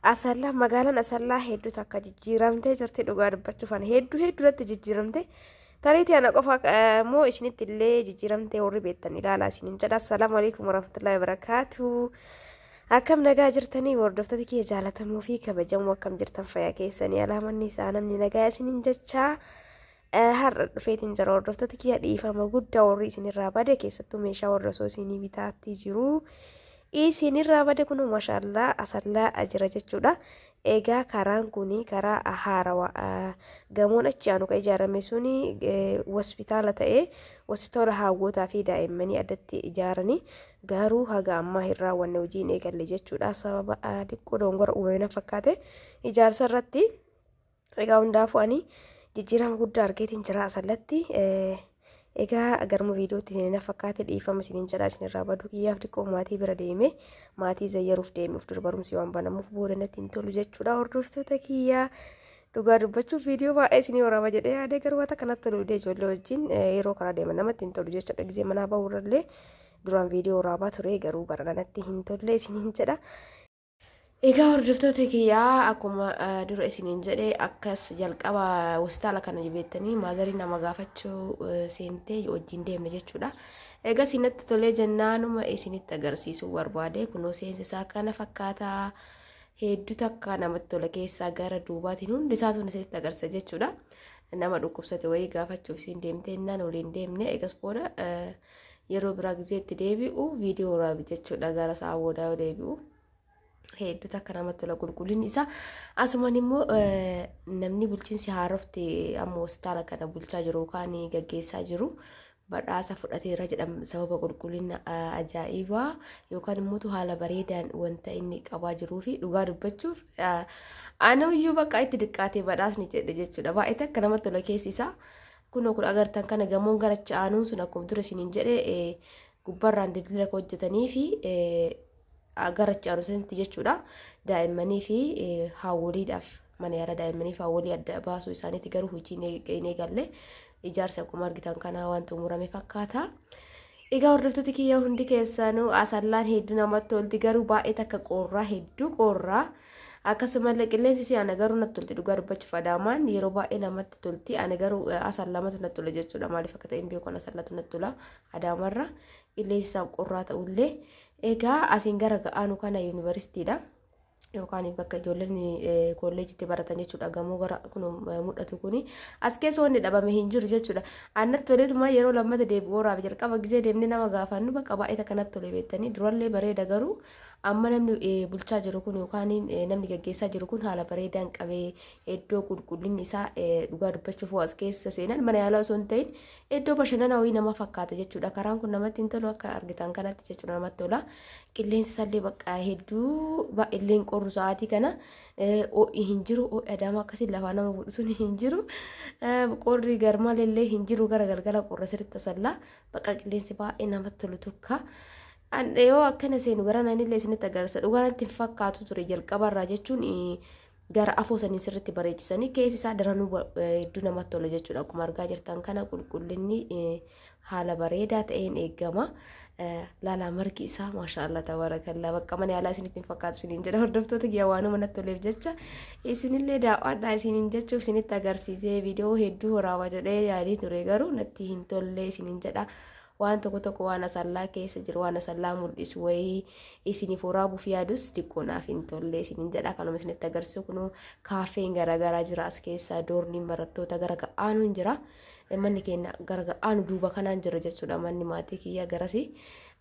Asallaa, magaalaan Asallaa hedduu takka jijjiiramtee jirti. Dhugaa dubbachuuf ani hedduu hedduutti jijjiiramte. Tariitii ana qofa moo isinitti illee jijjiiramtee warri beektan ilaalaa isiniin jedha. Assalaamu alaikum warahmatullahi wabarakaatu. Akkam nagaa jirtanii hordoftoota kiyya jaalatamuu fi kabajamoo, akkam jirtan? Fayyaa keessanii? Alaamanni isaa namni nagaa isiniin jechaa, har'a dhufeetiin jira. Hordoftoota kiyya, dhiifama guddaa warri isinirraa bade, keessattuu meeshaa warra osoo isinii bitaatti jiru isinirraa bade. Kun maashaallaa Asallaa jira jechuudha. Egaa karaan kun karaa haarawaa gamoon achi aanu kan ijaarame suni hospitaala ta'ee, hospitaala hawwootaa fi daa'immanii addatti ijaaranii, garuu haga ammaa hin raawwanne, hojii hin eegalle jechuudha. Sababa xiqqoo dongora uumame na fakkaate ijaarsa irratti. Egaa hundaafuu ani jijjiirama guddaa argeetiin jira Asallatti. Egaa garuma viidiyootti na fakkaate, dhiifama isiniin jedha isinirraa baduu kiyyaaf. Xiqqoo maatii bira deeme, maatii zayyaruuf deeme, of dura barumsi waan banamuuf booda natti hin tolu jechuudha. Hordoftoota kiyyaa, dhugaa dubbachuuf viidiyoo baay'ee isinii waraaba jedhee yaadee, garuu waan kanatti tolu ijoollee wajjin yeroo karaa deeman namatti hin tolu jechuudha. Gizee manaa bahurrallee duraan viidiyoo waraabaa ture, garuu bara natti hin tolle isiniin jedha. Egaa hordoftoota kiyyaa, akkuma dura isiniin jedhe, akkas jalqaba hospitaala kana beektanii maazarii nama gaafachuu seentee wajjin deemne jechuudha. Egaa isinatti tolee jennaanuma isinitti agarsiisuu barbaade. Kunoo seensi isaa kana fakkaataa, hedduu takka namatti tola. Keessaa gara duubaatiin hundi isaatu isinitti agarsiisa jechuudha. Nama dhukkubsate wayii gaafachuuf isin deemtee jennaan waliin deemne. Egas booda yeroo biraa gizee itti deebi'u viidiyoo waraabi jechuudha, gara sa'a boodaa yoo deebi'u. Hedduu takka namatti tola qulqullinni isaa. Asumaan immoo namni bulchiinsi haarofti amma hospitaala kana bulchaa jiru yookaan gaggeessaa jiru badhaasa fudhateera jedhama, sababa qulqullina ajaa'ibaa yookaan immoo haala bareedaan wanta inni qabaa jiruu fi dhugaa dubbachuuf anuyyuu bakka itti diqqaatee badhaasni jedhe jechuudha. Baay'ee takka namatti tola keessi isaa. Kunoo kun agartan kana, gamoon gara aanuun sun akkuma dura isiniin jedhe gubbarraan dildila hojjetanii fi gara aanu sanitti jechuudha. Daa'immanii fi haawwoliidhaaf, mana yaala daa'immanii fi haawwolii adda baasuu isaaniitti, garuu hojii hin eegalle. Ijaarsi akkuma argitan kana waan xumurame fakkaata. Egaa hordoftoota kiyya hundi keessanuu, Asallaan hedduu namatti tolti, garuu baay'ee takka qorraa, hedduu qorraa. Akkasumallee qilleensi isii ana garuu natti tolti. Dhugaa dubbachuuf Adaamaan yeroo baay'ee namatti tolti. Ana garuu Asallamatu natti tola jechuudha. Maaliif akka ta'e hin beeku, Asallatu natti tola Adaamarra. Qilleensi isaa qorraa ta'ullee. Egaa asiin gara ga'aanu kana yuunivarsiitiidha. Yookaan bakka ijoolleen kolleejitti baratan jechuudha. Gamoo gara kun mul'atu kuni. As keessa wanni dhabame hin jiru jechuudha. Annatti toleetuma yeroo lammata deebi'u waraaba. Jalqaba gizee deemnee nama gaafannu bakka baay'ee takka natti tole beektanii. Durallee bareeda, garuu amma namni bulchaa jiru kun yookaan namni gaggeessaa jiru kun haala bareedaan qabee, iddoo qulqullinni isaa, dhugaa dubbachuuf as keessa seenan mana yaalaa osoo hin ta'in iddoo bashannanaa wayii nama fakkaata jechuudha. Karaan kun namatti hin tolu akka argitan kanatti jechuudha, namatti tola. Qilleensi isaallee bakka hedduu baay'illee hin qorru sa'aatii kana, ho'i hin jiru. Ho'i Adaamaa akkasii lafaa nama fuudhu sun hin jiru. Qorri garmallee hin jiru, gara galgala qorra sirriitti tasallaa, bakka qilleensi baay'ee namatti tolu tokko. Yoo akkana seenu gara naannillee isinitti agarsiisa. Dhugaa natti hin fakkaatu ture jalqabarraa jechuun, gara afoo sanii sirriitti bareechisanii keessi isaa daranuu hedduu namatti tola jechuudha. Akkuma argaa jirtan kana qulqullinni haala bareedaa ta'een eegama. Laalaa margi isaa, maashaallah tabaarakallaa, bakka mana yaalaa isinitti hin fakkaatu isiniin jedha. Hordoftoota kiyya, waanuma natti toleef jecha isinillee daawwadhaa isiniin jechuuf isinitti agarsiisee, viidiyoo hedduu waraabaa jedhee yaadii ture, garuu natti hin tolle isiniin jedha. Waan tokko tokko waan Asallaa keessa jiru, waan Asallaa mul'isu wayii isiniif waraabuuf yaadus xiqqoo naaf hin tolle isiniin jedha. Kanuma isinitti agarsiisu. Kunoo kaaffeen garaagaraa jira as keessa, doorniin barattoota gara ga'aanuun jira. Manni keenya gara ga'aanu duuba kanaan jira jechuudha, manni maatii kiyya garasi.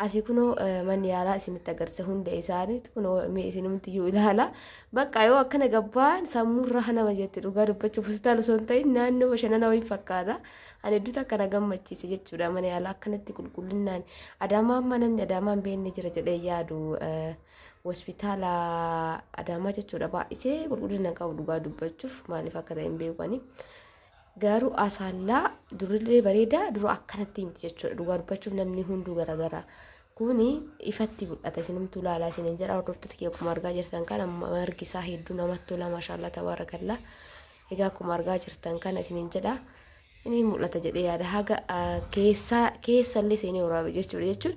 Asii kunoo manni yaalaa isinitti agarsiisa hunda isaanii. Kunoo mee isinumtiyyuu ilaala. Bakka yoo akkana gabbaan sammuurraa nama jette, dhugaa dubbachuuf hospitaala osoo hin ta'in naannoo bashannanaa wayii fakkaata. Ani hedduu takka na gammachiise jechuudha, mana yaalaa akkanatti qulqullinnaan. Adaamaa amma namni Adaamaa hin beekne jira jedhee yaadu, hospitaala Adaamaa jechuudha, baay'isee qulqullina qabu dhugaa dubbachuuf, maaliif akka ta'e hin beeku. Garuu Asaallaa durillee bareedaa, dura akkanatti miti jechuudha. Dhugaa dubbachuuf namni hunduu garaagaraa. Kuni ifatti mul'ata, isinumtuu ilaalaa isiniin jedha. Hordoftoota kiyya, akkuma argaa jirtan kana margi isaa hedduu namatti tola, maashaallah tabaarakallaa. Egaa akkuma argaa jirtan kana isiniin jedha. Inni mul'ata jedhee yaada haga keessallee seenee waraabe jechuudha. Jechuun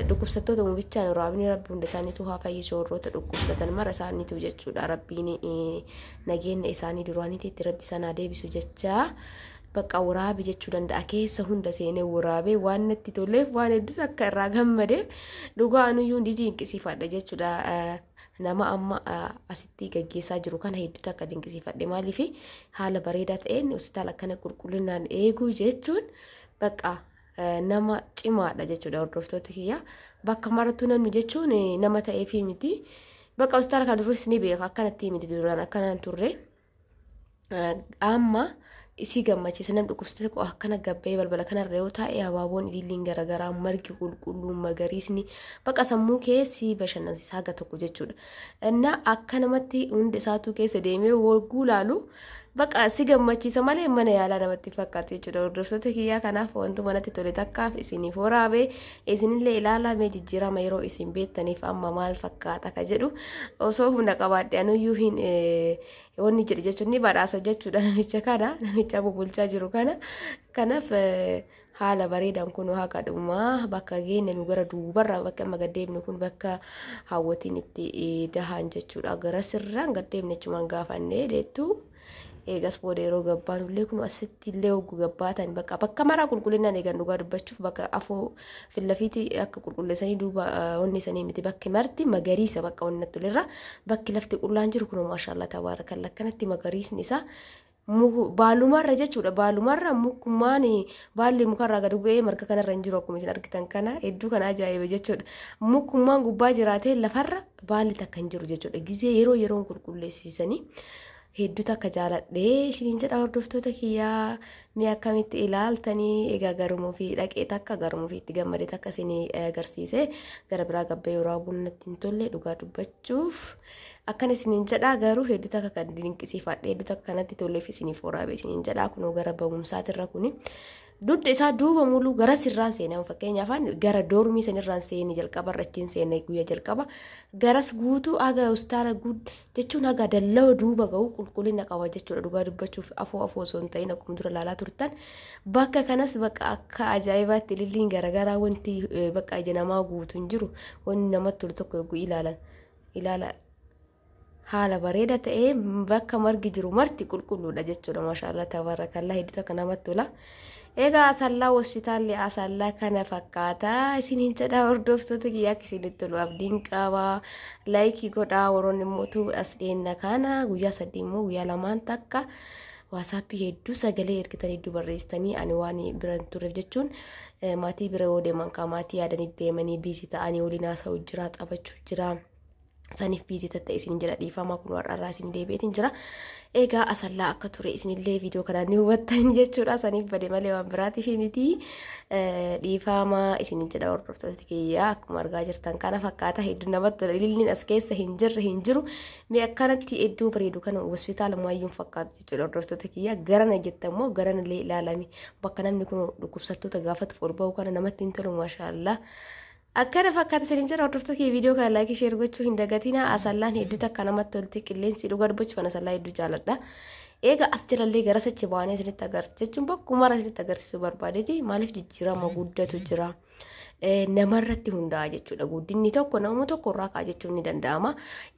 dhukkubsattoota bichaan waraabni rabbi hunda isaaniitu haa fayyisu, warroota dhukkubsatan mara isaaniitu jechuudha. Rabbiin nageenya isaanii duraaniitti rabbi isaan haa deebisu jechaa bakka waraabe jechuu danda'a. Keessa hunda seenee waraabee waan natti toleef, waan hedduus akka irraa gammadeef dhugaa anuyyuu ni dinqisiifadha jechuudha. Nama amma asitti gaggeessaa jiru kana hedduutu akka dinqisiifadhe, maaliif haala bareedaa ta'een hospitaala akkana qulqullinaan eeguu jechuun bakka nama cimaadha jechuudha. Hordoftoota kiyya, bakka marattuu namni jechuun nama ta'eefi miti. Bakka hospitaala kana duris ni beeka, akkanatti miti, duraan akkanaan turre. Amma isii gammachiisa namni dhukkubsate tokko akkana gabbee balbala kanarra yoo taa'e, abaaboon ililliin garaagaraa, margi qulqulluun magariisni bakka sammuu keessi bashannansiisa haga tokko jechuudha. Innaa akka namatti hundi isaatuu keessa deemee wogguu laalu bakka si gammachiisa malee mana yaalaa namatti fakkaatu jechuudha. Hordoftoota kiyyaa, kanaaf wanti manatti tole takkaaf isiniif waraabee, isinillee ilaalamee jijjiirama yeroo isin beektaniif amma maal fakkaata ka jedhu osoo humna qabaadhe anuyyuu hin wanni jedhe jechuun ni badhaasa jechuudha namicha kana, namicha bubulchaa jiru kana. Kanaaf haala bareedaan kun haqa dhumaa bakka geenne nu gara duubarraa bakka amma gaddeebinu kun bakka hawwatiin itti dahan jechuudha. Gara sirraan gaddeebne jechuun gaafannee deettu. Eegas booda yeroo gabbaanullee kun asitti illee hoggu gabbaatan bakka maraa qulqullinaan eegan. Dhugaa dubbachuuf bakka afoo fillafiiti akka qulqulleessanii duuba onni isaanii miti, bakki marti magariisa, bakka onni tolerra bakki lafti qullaan jiru kun maashaallah tabaarakalla akkanatti magariisni isaa baalumarra jechuudha. Baalumarra mukummaan baalli mukarraa gadi bu'ee marga kanarra hin jiru, akkuma isin argitan kana hedduu kana ajaa'iba jechuudha. Mukummaan gubbaa jiraatee lafarra baalli takka hin jiru jechuudha. Gizee yeroo yeroon qulqulleessisanii hedduu takka jaaladhee isiniin jedha. Hordoftoota kiyyaa, mi'a akkamitti ilaaltanii? Egaa garuma ofii dhaqee takka garuma ofii itti gammade takka isinii agarsiise. Gara biraa gabbee yeroo abuun natti hin tolle dhugaa dubbachuuf akkana isiniin jedha. Garuu hedduu takka kan dinqisiifadhe, hedduu takka kanatti toleef isiniif waraabe isiniin jedha. Kunoo gara ba'umsaatirra kuni dugda isaa duuba muluu gara sirraan seenaa, fakkeenyaaf gara doormii sanirraan seeni jalqaba irrachiin seene guyyaa jalqaba garas guutuu haga hospitaala jechuun haga dallawa duuba ga'u qulqullina qaba jechuudha. Dhugaa dubbachuuf afoo afoo osoo hin ta'in akkuma dura ilaalaa turtan bakka kanas bakka akka ajaa'ibaatti ililliin garaagaraa wanti bakka ija namaa guutu hin jiru. Wanti namatti tolu tokko yogguu ilaalan ilaala haala bareeda ta'ee bakka margi jiru marti qulqulluudha jechuudha. Maashaallah tabaarakallaa, hedduu takka namatti tola. Egaa Asallaa hospitaalli Asallaa kana fakkaata isiniin jedha. Hordoftoota kiyyaa, akka isinitti tolu abdiin qaba. Like godhaa. Warroonni immoo as dhiyeenna kana guyyaa 3 immoo guyyaa 2 takka WhatsAppii hedduu sagalee ergitan, hedduu barreessitanii, ani waan bira hin turreef jechuun maatii bira yoo deeman kaa maatii yaadanii deemanii busy ta'anii waliin haasa'u jira, taphachuu jira. Saniif busy ta'e isin jira, dhiifamaa. Kun har'arraa isin deebi'eetiin jira. Egaa Asallaa akka ture isinillee viidiyoo kanaan ni hubattan jechuudha. Saniif bade malee waan biraatiif miti. Dhiifamaa isin jedha hordoftoota kiyyaa. Akkuma argaa jirtan kana fakkaata, hedduu namatti tola. Ililliin as keessa hin jirre hin jiru. Mee akkanatti iddoo bareedu kana hospitaala maayyuun fakkaatu jechuudha hordoftoota kiyyaa. Garana jettammoo garanallee ilaalami. Bakka namni kun dhukkubsattoota gaafatuuf ol ba'u kana namatti hin tolu, maashaallah. Akkana fakkaata isin jedha hordoftoota kiyya. Viidiyoo kana like, share gochuu hin dagatina. Asallaan hedduu takka namatti tolti, qilleensi dhugaa dubbachuuf Asallaa hedduu jaaladha. Egaa as jalallee gara sachi baanee isinitti agarsiisa jechuun bakkuma isinitti agarsiisuu barbaadeeti. Maaliif jijjiirama guddatu jira. Namarratti hundaa'a jechuudha. Guddinni tokko nama tokko irraa ka'a jechuun ni danda'ama.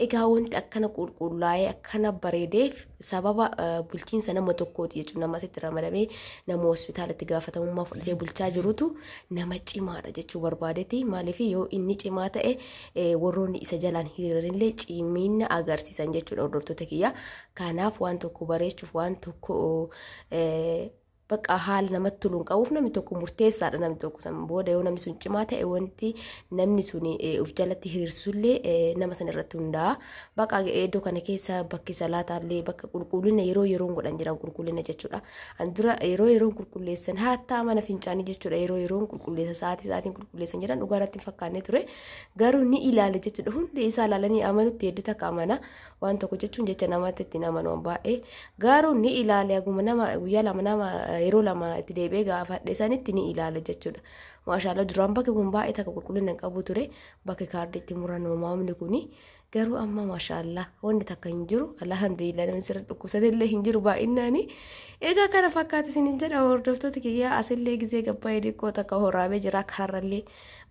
Egaa wanti akkana qulqullaa'ee akkana bareedeef sababa bulchiinsa nama tokkooti jechuudha. Nama asitti ramadamee nama hospitaalatti gaafatamummaa fudhatee bulchaa jirutu nama cimaadha jechuu barbaadeeti. Maaliif yoo inni cimaa ta'e warroonni isa jalaan hiriiranillee cimina agarsiisan jechuudha hordoftoota kiyya. Kanaaf waan tokko bareechuuf, waan tokko bakka haala namatti toluun qabuuf namni tokko murteessaadha. Namni tokko san booda yoo namni sun cimaa ta'e wanti namni sun of jalatti hiriirsullee nama sana irratti hundaa'a. Bakka iddoo kana keessa bakki salaataallee bakka qulqullina yeroo yeroon godhan jiran, qulqullina jechuudha. An dura yeroo yeroon qulqulleessan haattaa mana fincaanii jechuudha, yeroo yeroon qulqulleessan, sa'aatii sa'aatiin qulqulleessan jedhan dhugaa irratti hin fakkaanne ture. Garuu ni ilaale jechuudha, hundi isaa ilaalanii amanutti hedduu takka amana. Waan tokko jechuun jecha namaatti ittiin amanu baay'ee, garuu ni ilaale haguma nama guyyaa 2 nama Yeroo lama itti deebi'ee gaafadhe sanitti ni ilaala jechuudha. Maashaallah, duraan bakki kun baay'ee takka qulqullina hin qabu ture, bakki kaardii itti muran maamni kuni. Garuu amma maashaallah wanti takka hin jiru, alhamdulillah, namni sirra dhukkubsate illee hin jiru baay'innaani. Egaa kana fakkaata isiniin jedha, hordoftoota kiyyaa. Asillee gizee gabbaa'ee xiqqoo takka horaabee jira kararrallee.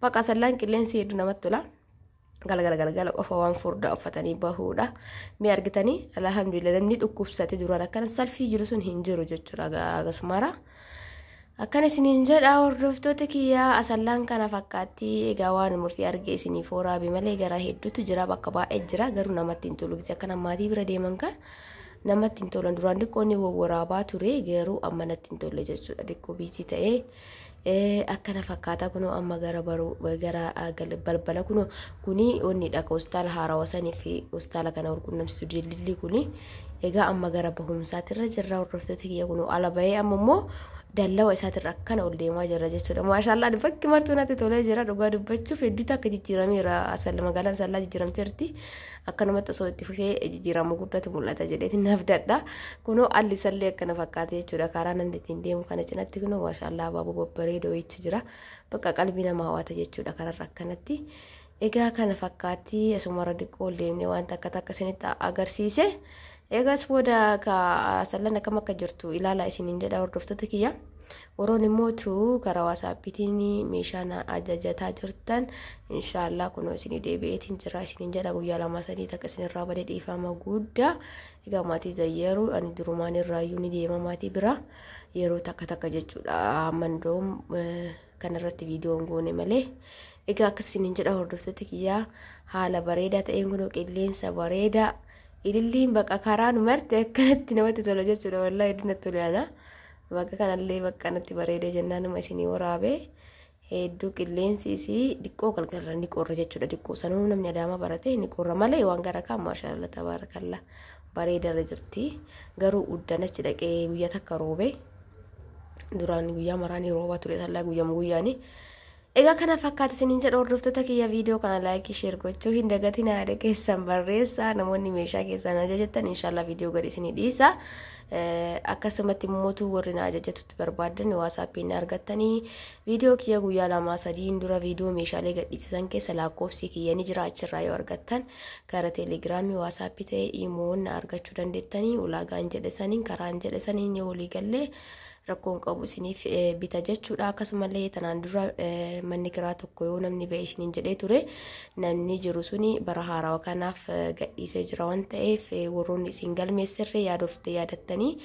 Bakka Asallaan qilleensi hedduu namatti tola. Galgala galgala qofa waan furdaa uffatanii bahuudha. Mee argitanii, alhamdulillah, namni dhukkubsate duraan akkana salfii jiru sun hin jiru jechuudha akkasumara. Akkana isiniin jedha, hordoftoota kiyyaa, Asallaan kana fakkaatti. Egaa waanuma ofii arge isiniif waraabe malee gara hedduutu jira, bakka baay'ee jira, garuu namatti hin tolu. Gisee akkana maatii bira deeman kan namatti hin tolan. Duraan xiqqoo inni wawwaraabaa ture, garuu amma natti hin tolle jechuudha, xiqqoo biisii ta'ee. Akkana fakkaata. Kunoo amma gara baruu gara balbala kunoo kuni onnidha, hospitaala haarawaa sanii fi hospitaala kana wal qunnamsiisu dildilli kuni. Egaa amma gara bahumsaatirra jirra, hordoftoota kiyya. Kunoo ala bahee amma immoo dallawa isaatirra akkana ol deemaa jira jechuudha. Maashaallah, bakki martuu natti tolee jira. Dhugaa dubbachuuf hedduutu akka jijjiirameera. Asalla, magaalaan Asallaa jijjiiramteerti. Akkanumatti osoo itti fufee jijjiirama guddatu mul'ata jedheetiin naaf dadha. Kunoo alli isallee akkana fakkaate jechuudha. Karaa namni ittiin deemu kana cinatti kunoo maashaallah abaaboo babbareedoo wayiitu jira. Bakka qalbii nama hawwata jechuudha kararra akkanatti. Egaa kana fakkaatti. Asumarra xiqqoo ol deemnee wanta akka takka isinitti agarsiise. Eegas booda ka Asallaan akkam akka jirtu ilaala isiniin jedha, hordoftoota kiyya. Warroon immoo karaa WhatsAppiitiin meeshaa na ajajataa jirtan, inshaallah kunoo isinii deebi'eetiin jira isiniin jedha. Guyyaa 2 3 takka isinirraa badee, dhiifama guddaa. Egaa maatii zayyeeru ani durumaan irraayyuu ni deema maatii bira yeroo takka takka jechuudha. Mandoom kanarratti viidiyoon goone malee. Egaa akkas isiniin jedha, hordoftoota kiyyaa. Haala bareedaa ta'een kunoo qilleensa bareedaa, ililliin bakka karaan marte akkanatti namatti tola jechuudha. Wallaahi hedduu natti tole ana. Bakka kanallee bakka natti bareedee jennaan isinii waraabee. Hedduu qilleensi isii xiqqoo galgalarra ni qorra jechuudha. Xiqqoo sanuu namni Adaamaa barate ni qorra malee waan gara kaan maashaallah tabaarakalla bareedarra jirti. Garuu uddan achi dhaqee guyyaa takka roobe. Duraan guyyaa maraanii rooba ture sallaa guyyama guyyaani. Egaa kana fakkaata isiniin jedha, hordoftoota kiyya. Viidiyoo kana like, share gochuu hin dagatinaa, yaada keessan barreessaa. Namoonni meeshaa keessan ajajattan, inshaallah viidiyoo gadi isinii dhiisa. Akkasumatti immoo warri na ajajatutti barbaadan WhatsAppiin argattanii, viidiyoo kiyya guyyaa 2 sadiin dura viidiyoo meeshaalee gadhiisisan keessa lakkoofsi kiyya ni jira. Achirraa yoo argattan karaa Telegramii, WhatsAppii ta'e imoon na argachuu dandeettanii. Ulaagaan jedhe saniin, karaan jedhe saniin yoo walii gallee rakkoon qabu, isiniif bita jechuudha. Akkasumallee tanaan dura manni kiraa tokko yoo namni ba'e isiniin jedhee ture, namni jiru suni bara haarawaa kanaaf gadhiisee jira waan ta'eef, warroonni isin galmeessirree yaadofte yaadattanii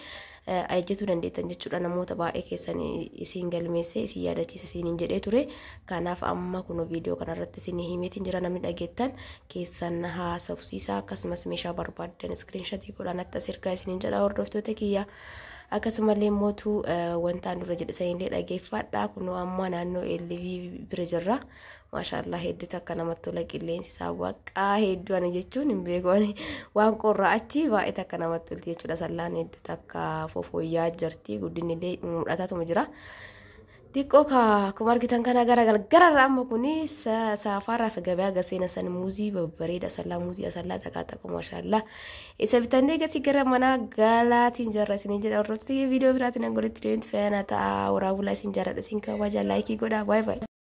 ajajachuu dandeettan jechuudha. Namoota baay'ee keessan isin galmeessee isin yaadachiisa isiniin jedhee ture. Kanaaf amma kun viidiyoo kanarratti isin himeetiin jira, namni dhageettan keessan haasofsiisa. Akkasumas meeshaa barbaaddan screenshotii godhaan akka as ergaa isiniin jedha, hordoftoota kiyya. Akkasumallee mootu wantaan dura jedhe sanillee dhageeffadha. Kunoo amma naannoo LV bira jirra. Maashaallah, hedduu takka namatti tola qilleensi isaa. Waqqaa hedduu ani jechuun hin beeku, ani waan qorraa achi baay'ee takka namatti tolti jechuudha. Sallaan hedduu takka fofooyyaa jirti, guddinni illee mul'ataatuma jira. Xiqqoo akkuma argitan kana gara galgalarra amma kuni saafaarraa gabayaa gaseena san muuzii babbareeda Asallaa, muuzii Asallaa takkaa takka maashaallah isa bitannee gasii gara manaa galaatiin jarra isiniin jedha. Hordoftoota, viidiyoo biraatiin angolitti deemti fayyana ta'a. Waraabulaa isin jaaladha, isin kabaja, like godhaa. Baay'ee baay'ee.